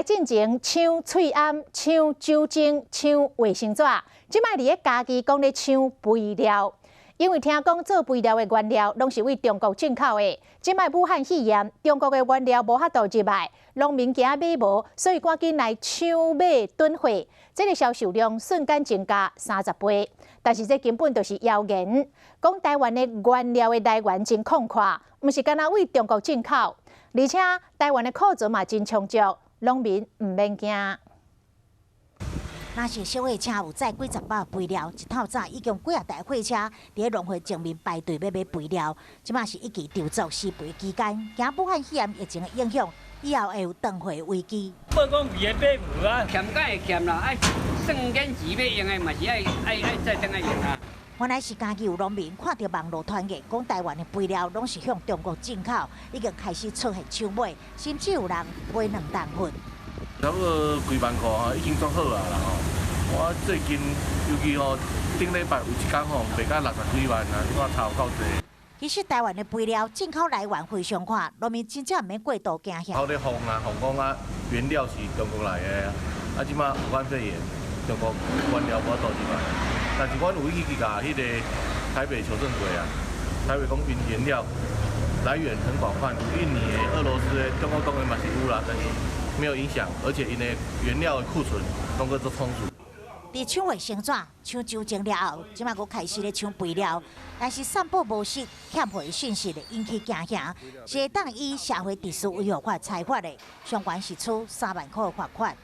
進前搶喙罨、搶酒精、搶衛生紙，這擺佇咧嘉義講咧搶肥料，因為聽講做肥料的原料攏是對中國進口的。這擺武漢肺炎，中國的原料無法度入來，農民驚買無，所以趕緊來搶買囤貨，這个銷售量瞬間增加30倍。但是這根本就是謠言，講台灣的原料的來源真廣闊，毋是干焦對中國進口，而且台灣的庫存嘛真充足。農民毋免驚。若是小貨車有載幾十包肥料，一透早已經幾仔台貨車佇咧農會前面排隊欲買肥料。這馬是一季稻作施肥期間，驚武漢肺炎疫情的影響，以後會有斷貨危機。報講肥的買無啊，欠梗會欠啦，愛算緊錢欲用的嘛是愛愛愛再轉來用啊。原來是嘉義有農民看著網路傳言，講台灣的肥料攏是向中國進口，已經開始出現搶買，甚至有人買兩擔份。差不多幾萬箍吼，已經足好啊啦吼。我最近尤其吼，頂禮拜有一工吼賣甲60幾萬啊，你看差有夠濟。其實台灣的肥料進口來源非常闊，農民真正毋免過度驚嚇。頭咧放啊，放講啊，原料是中國來的，啊，這馬武漢肺炎，中國原料無法度入來。但是阮有去去共彼个台北求證過啊，台北講𪜶原料來源很廣泛，有印尼的、俄羅斯的、中國當然嘛是有啦，但是沒有影響，而且𪜶的原料的庫存攏閣足充足。佇搶衛生紙、搶酒精了後，這馬閣開始咧搶肥料，但是散布無實、欠貨訊息會引起驚嚇，是會當依社會秩序維護法裁罰的，上懸是處3萬箍的罰款。